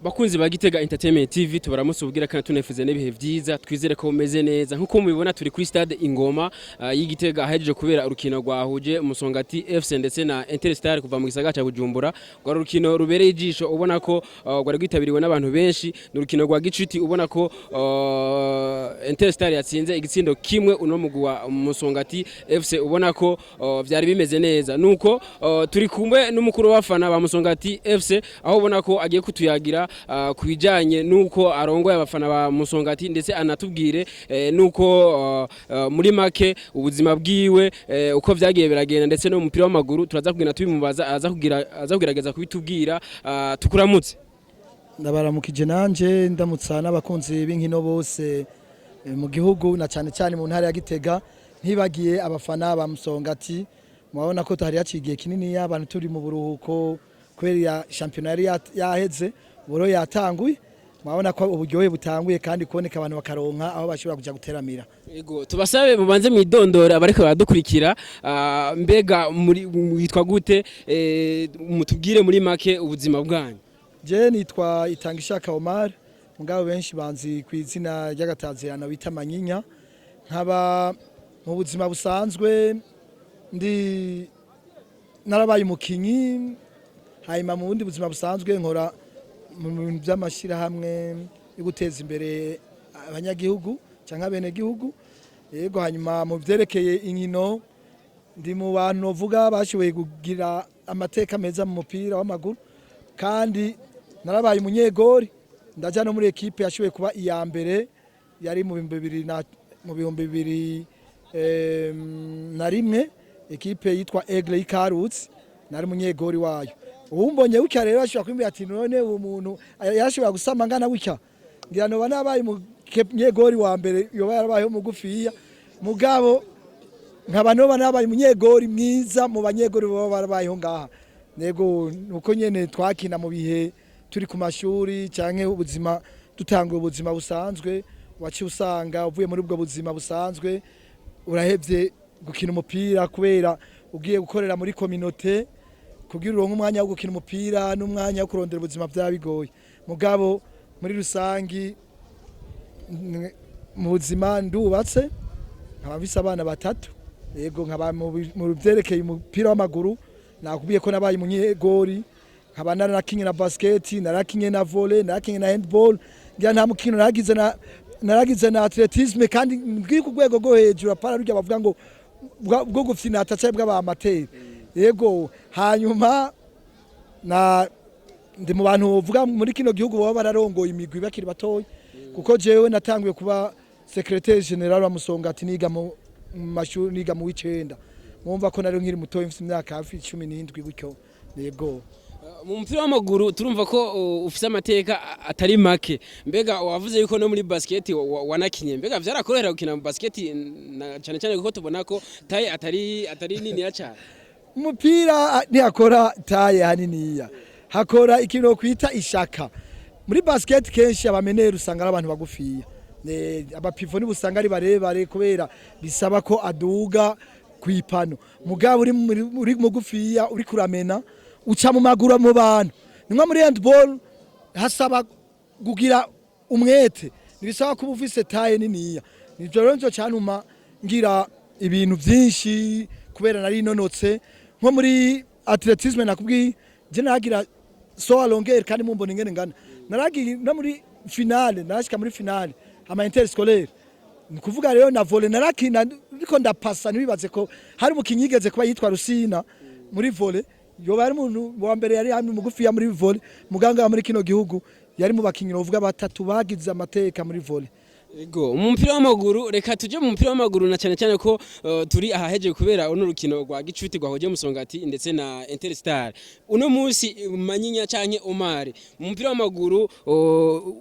Bakunzi ba Gitega Entertainment TV, tubaramutse ubwira kandi tunefuze n'ibihe vyiza. Twizere ko mumeze neza. Nkuko mubibona, turi kuri stade Ingoma y'Igitega, ahejeje kubera urukino rwahuje Musongati FC ndetse na Interstar kuva mu gisagara ca Bujumbura. Rwari urukino rubereye ijisho, ubona ko rwari rwitabiriwe n'abantu benshi. Ni urukino rwa gicuti, ubona ko Interstar yatsinze igitsindo kimwe uno mugwi wa Musongati FC. Ubona ko vyari bimeze neza. Nuko turi kumwe n'umukuru w'abafana ba Musongati FC, aho ubona ko agiye kutuyagira ku bijanye nuko arongoye abafana ba Musongati, ndetse anatubwire nuko muri make ubuzima bwiwe uko vyagiye biragenda, ndetse no mu mupira w'amaguru. Turaza kugenda tubimubaza, aza kugira aza kugerageza kubitubwira. Tukuramutse. Ndabaramukije nanje, ndamutsa n'abakunzi b'inkino bose mu gihugu, na cyane cyane mu ntara ya Gitega, ntibagiye abafana ba Musongati. Murabona ko hari haciye igihe kinini abantu turi mu buruhuko kubera ya shampiyona yari yaheze, buro yatanguye. Murabona ko uburyohe butanguye kandi kuboneka, abantu bakaronka aho bashobora kuja guteramira. Yego, tubasabe mubanze mwidondore abariko baradukurikira. Mbega muri witwa gute? Mutubwire muri make ubuzima bwanyu. Je nitwa Itangishaka Omar, mugabo benshi banzi ku izina ry'agatazirano bita Manyinya. Nkaba mu buzima busanzwe ndi narabaye umukinyi, hanyuma mu bundi buzima busanzwe nkora mu bintu by'amashyirahamwe yo guteza imbere abanyagihugu cyangwa abenegihugu. Yego, hanyuma mu byerekeye inkino, ndi mu bantu bavuga bashoboye kugira amateka meza mu mupira w'amaguru, kandi narabaye umunyegori, ndaja no muri ekipe yashoboye kuba iya mbere, yari mu 2001, ekipe yitwa Aigle y'Ikarutsi, nari umunyegori wayo. Uwumbonye gutya rero ashobora kwiyumvira ati: "None uwo muntu yarashobora gusama ngana gutya?" Ngira noba nabaye umunyegori wa mbere yoba yarabayeho mugufiya, mugabo nkaba noba nabaye umunyegori mwiza mu banyegori baba barabayeho ngaha. Nego nuko nyene twakina mu bihe turi ku mashuri canke ubuzima, dutanga ubuzima busanzwe. Waciye usanga uvuye muri ubwo buzima busanzwe, urahevye gukina umupira kubera ugiye gukorera muri communauté. Kugira uronke umwanya wo gukina umupira n'umwanya wo kurondera ubuzima byaba bigoye. Mugabo muri rusangi, mu buzima ndubatse, nkaba mfise abana batatu. Yego, nkaba mu byerekeye umupira w'amaguru nakubwiye ko nabaye umunyegori, nkaba narakinye na basket, narakinye na volley, narakinye na handball, ngira nta mukino naragize, na naragize na athlétisme, kandi mbwi ku rwego rwo hejuru, apara rujya bavuga ngo bwo gufyinata cyangwa bw'abamateri. Yego, hanyuma na ndi mu bantu bavuga muri kino gihugu baba bararongoye imigwi bakiri batoya, kuko jewe natanguye kuba secrétaire général wa Musongati niga mu mashuri, niga mu w'icenda. Mwumva ko nari nkiri mutoya, mfite imyaka hafi 17 gutyo. Yego. Mu mupira w'amaguru turumva ko ufise amateka atari make. Mbega wavuze yuko no muri basket wanakinye. Mbega vyarakorohera gukina mu basket, na cyane cyane kuko tubona ko taille atari niniya cyane? Umupira ntiyakora taille haniniya, hakora ikintu kwita ishaka. Muri basket kenshi aba meneurs usanga ari abantu bagufiya. Aba pivots ni usanga ari barebare kubera bisaba ko aduga kw'ipano. Mugabo uri mugufiya, uri kuramena, uca mu maguru mu bantu. Ni nko muri handball, hasaba kugira umwete, ntibisaba kuba ufise taille niniya. Nivyo rero nzo cantuma ngira ibintu vyinshi kubera nari nonotse. Nko muri athlétisme nakubwiye, je naragira saut à longueur, kandi mumbona ingene ngana, naragiye no muri finale, narashika muri finale ama interscolaire. Ni kuvuga rero na volley narakina, ariko ndapasa. Ntibibaze ko hari umukinyi yigeze kuba yitwa Rusina muri volley, yoba ari umuntu wa mbere yari hano mugufiya muri volley muganga muri kino gihugu, yari mu bakinyi bavuga batatu bagize amateka muri volley. Ego, mu mupira w'amaguru, reka tuje mu mupira w'amaguru, na cyane cyane ko turi ahaheje kubera uno rukino rwa gicuti rwahoje Musongati ndetse na Interstar. Uno munsi, Manyinya canke Omar, mu mupira w'amaguru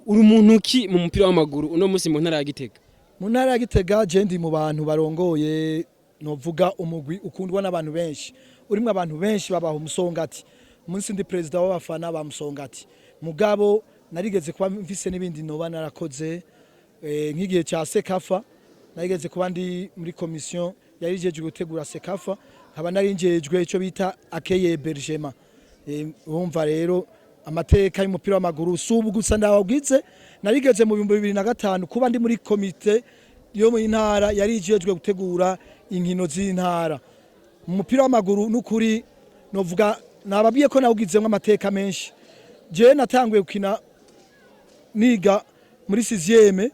uri muntu ki mu mupira w'amaguru uno munsi mu ntara ya Gitega? Mu ntara ya Gitega, je ndi mu bantu barongoye, novuga, umugwi ukundwa n'abantu benshi, urimwo abantu benshi babaho Musongati. Umunsi ndi perezida w'abafana ba Musongati, mugabo narigeze kuba mfise n'ibindi noba narakoze, nk'igihe cya CECAFA narigeze kuba ndi muri commission yari ijejwe gutegura CECAFA, nkaba nari njejwe ico bita accueil hébergement. Urumva rero. Amateka y'umupira w'amaguru si ubu gusa ndawabwize. Narigeze mu 2005 kuba ndi muri komite yo mu ntara yari ijejwe gutegura inkino z'intara mu mupira w'amaguru. N'ukuri novuga nababwiye ko nawugizemwo amateka menshi. Jewe natanguye gukina niga muri sixième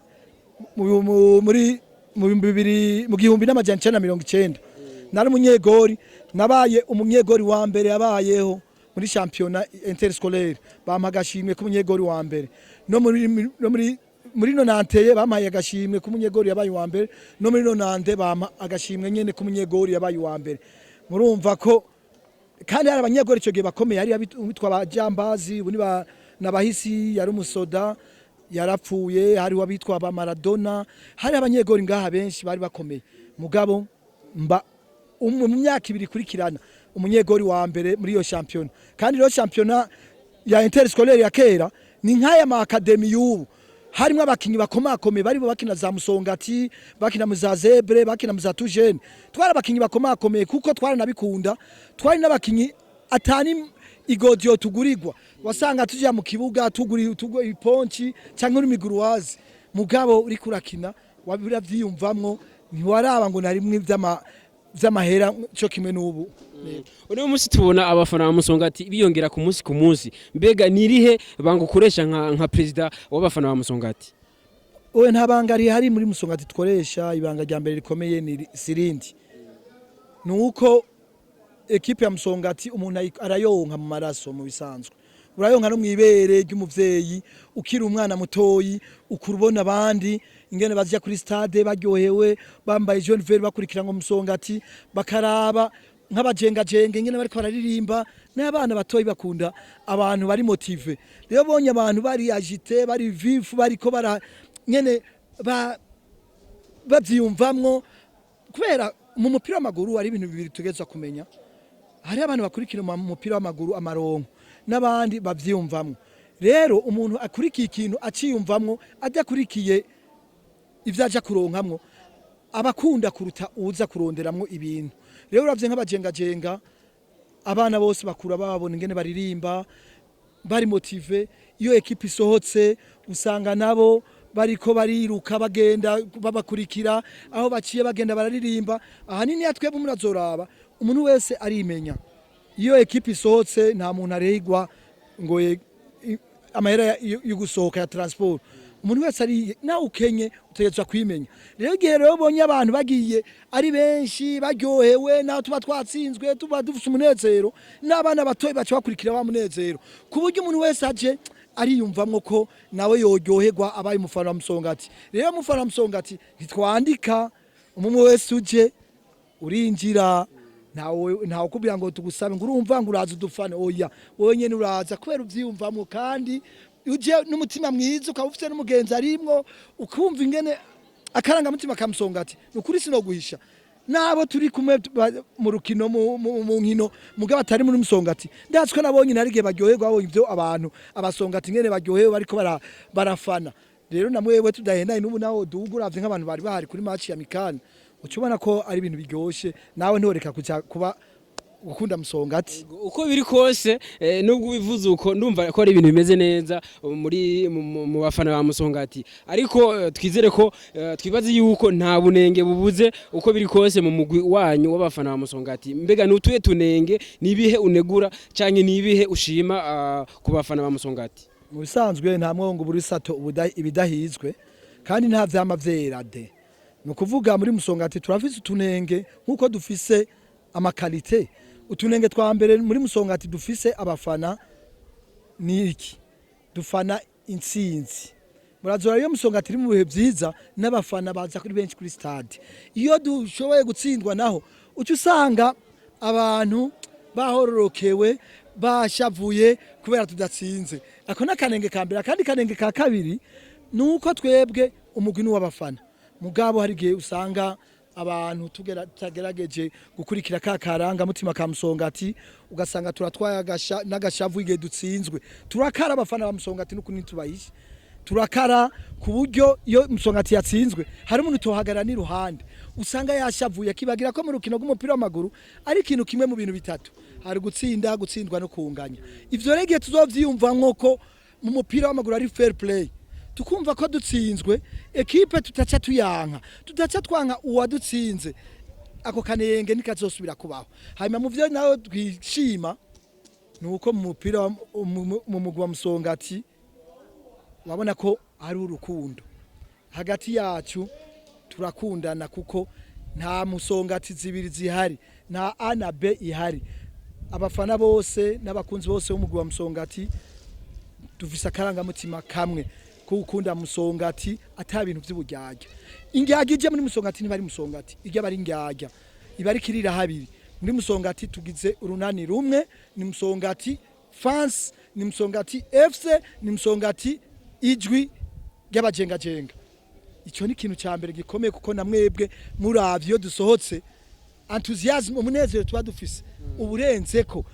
muri mu 2000, mu 1990. Nari umunyegori, nabaye umunyegori wa mbere yabayeho muri championnat interscolaire, bampa agashimwe k'umunyegori wa mbere. No muri 91 bampaye agashimwe k'umunyegori yabaye uwa mbere, no muri 90 bampa agashimwe nyene k'umunyegori yabaye uwa mbere. Murumva ko kandi hari abanyegori icyo gihe bakomeye, hari abitwa ba Jambazi, ubu ni ba nabahisi, yari umusoda yarapfuye, hari abitwa ba Maradona, hari abanyegori ngaha benshi bari bakomeye. Mugabo mba mu myaka 2 ikurikirana umunyegori wa mbere muri iyo shampiyona. Kandi rero shampiyona ya interscolaire ya kera ni nk'aya ma académie y'ubu, harimo abakinyi bakomakomeye bari bakina za Musongati, bakina mu za Zebre, bakina mu za Tujene. Twari abakinyi bakomakomeye kuko twaranabikunda, twari n'abakinyi atani igodiyo tugurirwa, wasanga tuja mu kibuga tuguri tugwa iponci cyangwa n'imiguruwazi. Mugabo uri kurakina wabiravyiyumvamwo, ntiwaraba ngo narimwe vy'amahera cyo kimwe n'ubu. Uno munsi tubona abafana ba Musongati biyongera ku munsi ku munsi. Mbega nirihe banga ukoresha nka perezida w'abafana ba Musongati? Oya, nta banga rihari muri Musongati dukoresha. Ibanga rya mbere rikomeye ni sirindi, ni uko ekipe ya Musongati umuntu arayonka mu maraso. Mu bisanzwe urayonka no mwibere ry'umuvyeyi. Ukiri umwana mutoyi ukura ubona abandi ingene baza kuri stade baryohewe, bambaye jaune vert, bakurikira ngo Musongati, bakaraba nk'abajengajenga ingene bariko bararirimba. N'abana batoyi bakunda abantu bari motivés. Rero bonye abantu bari agités, bari vifs, bariko bara nyene bavyiyumvamwo, kubera mu mupira w'amaguru hari ibintu bibiri tugezwa kumenya: hari abantu bakurikira mu mupira w'amaguru amaronko, n'abandi bavyiyumvamwo. Rero umuntu akurikiye ikintu aciyumvamwo, adakurikiye ivyo aja kuronkamwo, abakunda kuruta uza kuronderamwo ibintu. Rero uravye nk'abajengajenga, abana bose bakura babona ingene baririmba bari motivés. Iyo ekipe isohotse usanga nabo bariko bariruka, bagenda babakurikira aho baciye, bagenda bararirimba. Ahanini ya twebwe murazoraba umuntu wese arimenya. Iyo ekipe isohotse nta muntu aregwa ngo amahera yo gusohoka ya transport. Umuntu wese ari nawe ukenye utegerezwa kwimenya. Rero igihe rero ubonye abantu bagiye ari benshi baryohewe, naho tuba twatsinzwe tuba dufite umunezero, n'abana batoyi baca bakurikira wa munezero, ku buryo umuntu wese aje ariyumvamwo ko nawe yoryoherwa abaye umufana wa Musongati. Rero umufana wa Musongati ntitwandika, umwe wese uje urinjira, ntawe ukubwira ngo tugusabe ngo urumva ngo uraza udufane. Oya, wowe nyene uraza kubera uvyiyumvamwo, kandi uje n'umutima mwiza, ukaba ufite n'umugenzi arimwo, ukumva ingene akarangamutima kamusongati. Ni ukuri sinoguhisha, nabo turi kumwe mu rukino mu nkino mugabo atari muri Musongati, ndazi ko nabonye nari igihe baryoherwa babonye ivyo abantu abasongati ingene baryohewe bariko barafana. Rero namwewe tudahendaye n'ubu nawo duga uravye nk'abantu bari bahari kuri match ya Mikani, uca ubona ko ari ibintu biryoshe, nawe ntiworeka kuja kuba gukunda Musongati. Uko biri kose, nubwo ubivuze uko, ndumva ko ari ibintu bimeze neza muri mu bafana ba Musongati. Ariko twizere ko twibaze yuko nta bunenge bubuze uko biri kose mu mugwi wanyu w'abafana ba Musongati. Mbega nutuye tunenge, nibihe unegura canke nibihe ushima ku bafana ba Musongati? Mu bisanzwe nta mwongo buri sato ibidahizwe, kandi nta vyama vyera de. Ni ukuvuga muri Musongati turafise utunenge nk'uko dufise ama qualités. Utunenge twa mbere muri Musongati dufise abafana ni iki: dufana intsinzi. Murazora iyo Musongati iri mu bihe vyiza, n'abafana baza kuri benshi kuri stade. Iyo dushoboye gutsindwa naho uca usanga abantu bahororokewe, bashavuye kubera tudatsinze. Ako n'akanenge ka mbere. Akandi kanenge ka kabiri ni uko twebwe umugwi ni uw'abafana, mugabo hari igihe usanga abantu tutagerageje gukurikira ka karanga mutima ka Musongati, ugasanga turatwaye n'agashavu igihe dutsinzwe. Turakara abafana ba Musongati n'ukuri tubayishe, turakara ku buryo iyo Musongati yatsinzwe hari umuntu tohagarara n'iruhande. Usanga yashavuye, akibagira ko mu rukino rw'umupira w'amaguru ari ikintu kimwe mu bintu bitatu: hari gutsinda, gutsindwa no kunganya. Ivyo rero igihe tuzovyiyumvamwo ko mu mupira w'amaguru ari fair play, tukumva ko dutsinzwe ekipe tutaca tuyanka, tudaca twanka uwadutsinze, ako kanenge ntikazosubira kubaho. Hanyuma mu vyo nawe twishima ni uko mu mupira mu mugwi wa Musongati wabona ko ari urukundo hagati yacu, turakundana, kuko nta Musongati zibiri zihari, nta A na B ihari. Abafana bose n'abakunzi bose b'umugwi wa Musongati dufise akarangamutima kamwe ko gukunda Musongati, ata bintu vy'uburyarya. Indyarya ije muri Musongati ntibari Musongati, ijya bari indyarya iba ari kirira habiri. Muri Musongati tugize urunani rumwe: ni Musongati fans, ni Musongati FC, ni Musongati ijwi ry'abajengajenga. Icyo ni ikintu cya mbere gikomeye, kuko na mwebwe muravye iyo dusohotse, enthousiasme, umunezero tuba dufise uburenze ko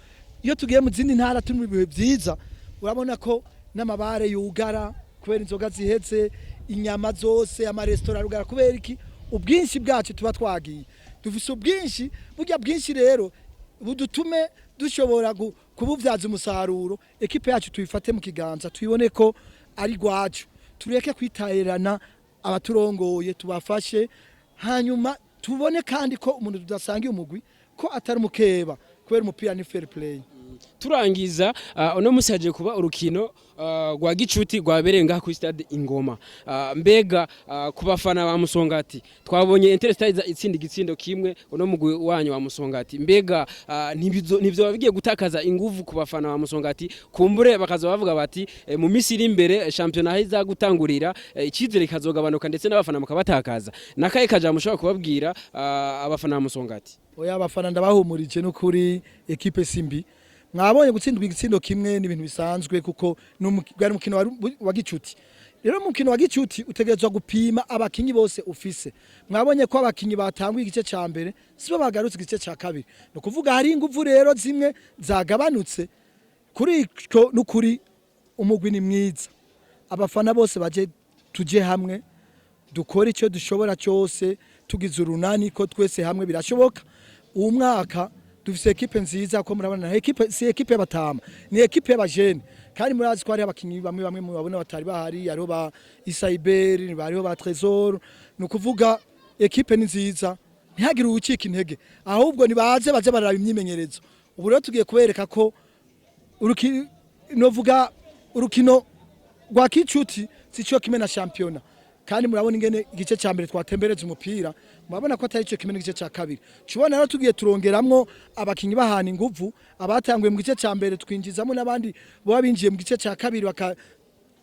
iyo tugiye mu zindi ntara turi mu bihe byiza. Urabona ko n'amabare yugara kubera inzoga zihetse, inyama zose, amaresitora arugara. Kubera iki? Ubwinshi bwacu tuba twagiye dufise ubwinshi. Burya bwinshi rero budutume dushobora kububyaza umusaruro. Ekipe yacu tuyifate mu kiganza, tuyibone ko ari rwacu, tureke kwitahirana abaturongoye, tubafashe. Hanyuma tubone kandi ko umuntu tudasangiye umugwi ko atari umukeba, kubera umupira ni fair play. Turangiza, uno musi haje kuba urukino rwa gicuti rwabereye ngaha kuri stade Ingoma. Mbega ku bafana ba Musongati, twabonye Interstar iza itsinda igitsindo kimwe uno mugwi wanyu wa Musongati. Mbega ntivyo bigiye gutakaza inguvu ku bafana ba Musongati? Kumbure bakaza bavuga bati mu misi iri imbere shampiyona aho iza gutangurira, icizere kikazogabanuka, ndetse n'abafana mukabatakaza. Nakaye kaja mushobora kubabwira abafana ba Musongati? Oya, abafana ndabahumurije n'ukuri, ekipe simbi. Mwabonye gutsindwa igitsindo kimwe ni ibintu bisanzwe, kuko bwari umukino wa gicuti. Rero umukino wa gicuti utegerezwa gupima abakinyi bose ufise. Mwabonye ko abakinyi batanguye igice ca mbere sibo bagarutse igice ca kabiri, ni ukuvuga hari inguvu rero zimwe zagabanutse. Kuri ico n'ukuri umugwi ni mwiza. Abafana bose baje tuje hamwe, dukore icyo dushobora cyose, tugize urunani ko twese hamwe birashoboka. Uwu mwaka dufise ekipe nziza, ko murabona ekipe si ekipe y'abatama, ni ekipe y'abajene. Kandi murazi ko hari abakinyi bamwe bamwe mubabona batari bahari, hariho ba Isaiberi, hariho ba Trésor. Ni ukuvuga ekipe ni nziza, ntihagire uwucika intege, ahubwo nibaze baze bararaba imyimenyerezo. Ubu rero tugiye kubereka ko novuga urukino rwa kicuti si cyo kimwe na shampiyona. Kandi murabona ingene igice cya mbere twatembereza umupira, murabona ko atari cyo kimwe n'igice cya kabiri. Tubona rero tugiye turongeramwo abakinyi bahana inguvu, abatanguye mu gice cya mbere twinjizamo n'abandi baba binjiye mu gice cya kabiri,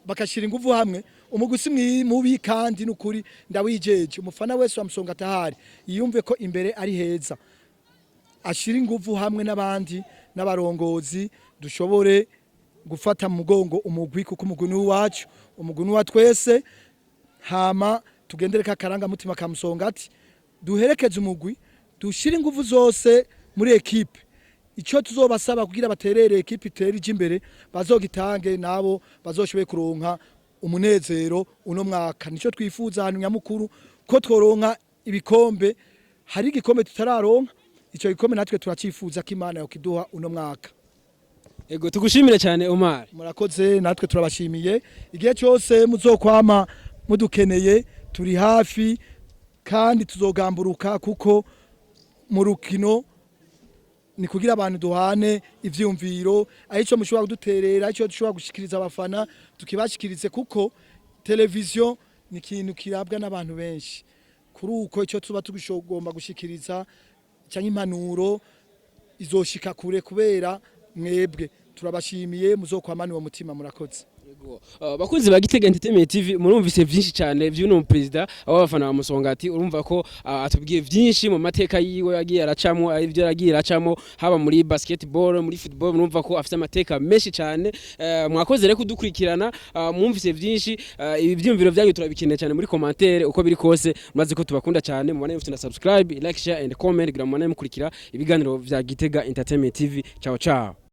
bakashira inguvu hamwe. Umugwi si mubi, kandi nukuri ndawijeje umufana wese wa Musonga atahari yiyumve ko imbere ari heza, ashira inguvu hamwe n'abandi n'abarongozi, dushobore gufata mu mugongo umugwi, kuko umugwi ni uwacu, umugwi ni uwa twese. Hama tugendere ka karangamutima ka Musongati, duherekeze umugwi, dushire inguvu zose muri ekipe. Icyo tuzobasaba kugira baterere ekipe itere ije imbere bazogitange, nabo bazoshoboye kuronka umunezero uno mwaka. Nico twifuza ahantu nyamukuru, ko tworonka ibikombe. Hari igikombe tutararonka, ico gikombe natwe turacifuza ko Imana yokiduha uno mwaka. Ego, tugushimire cyane, Omar. Murakoze, natwe turabashimiye. Igihe cyose muzokwama mudukeneye turi hafi, kandi tuzogamburuka, kuko mu rukino ni kugira abantu duhane ivyumviro, arico mushobora kuduterera, arico dushobora gushikiriza abafana tukibashikirize, kuko televiziyo ni ikintu kirabwa n'abantu benshi. Kuri uko icyo tuba tugomba gushikiriza cyangwa impanuro izoshika kure kubera mwebwe. Turabashimiye, muzokwamana uwo mutima. Murakoze. Yego. Bakunzi ba Gitega Entertainment TV, murumvise vyinshi cyane vy'uno president w'abafana ba Musongati. Urumva ko atubwiye vyinshi mu mateka yiwe yagiye aracamo, ibyo yagiye aracamo, haba muri basketball, muri football. Murumva ko afite amateka menshi cyane. Mwakoze rero kudukurikirana, mwumvise vyinshi. Ibi vyumviro byanyu turabikeneye cyane muri commentaire. Uko biri kose maze ko tubakunda cyane, mubane mufite na subscribe, like, share and comment kugira mubane mukurikira ibiganiro vya Gitega Entertainment TV. Ciao ciao.